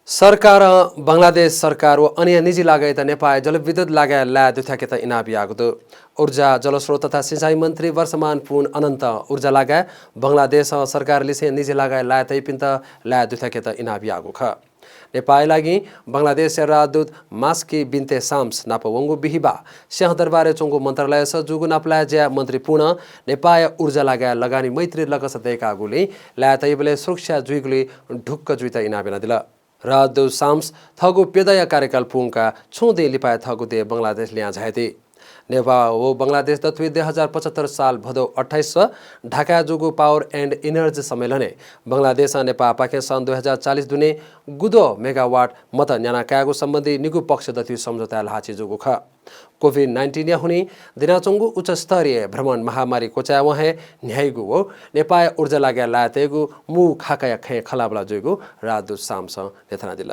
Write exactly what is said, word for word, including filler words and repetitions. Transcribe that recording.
सरकारं बंगलादेश सरकार व अन्य निजी लागाय्‌त नेपाःया जलविद्युत लागाय् लाये दुथ्याकेत इनाप याःगु दु। ऊर्जा, जलस्रोत तथा सिँचाइ मन्त्री वर्षमान पुन अनन्तं ऊर्जा लागाय् बंगलादेशं सरकारलिसें निजी लागाय् लाये तइपिन्त लाये दुथ्याकेत इनाप याःगु खः। नेपाःया लागि बंगलादेशया राजदूत मास्की बिन्ते साम्स नाप वंगु बिहिबाः सिंहदरबारय् च्वंगु मन्त्रालयस जूगु नापलाये ज्याय् मन्त्री पुनं नेपाःया ऊर्जा लागाय् लगानी मैत्री लकस दय्‌कागुलिं लाये तइबलय् सुरक्षा जुइगुलिं ढुक्क जुइत इनाप यानादिल। राजदूत साम्स थःगु प्यदँया कार्यकाल पूंकाः छुं दिं लिपाय् थःगु देय् बंगलादेश लिहां झायादी। नेपाः व बंगलादेश दथुइ दुई हजार पचहत्तर साल भदौ अट्ठाइस ढाकाय् जूगु Power and Energy सम्मेलनय् बंगलादेशं नेपाःपाखें सन् दुई हजार चालिस दुने गुद्वः मेगावाट मत न्याना कायेगु सम्बन्धी निगू पक्ष दथुइ सम्झौताय् ल्हाःछि जूगु खः। COVID nineteen या हुनिं दिनाच्वंगु उच्चस्तरीय भ्रमण महामारी क्वचायेवं हे न्ह्याइगु व नेपाःया ऊर्जा लागाय् लाये तयेगु मू खाकाया खँय् खँल्हाबल्हा जुइगु राजदूत साम्सं न्ह्यथनादिल।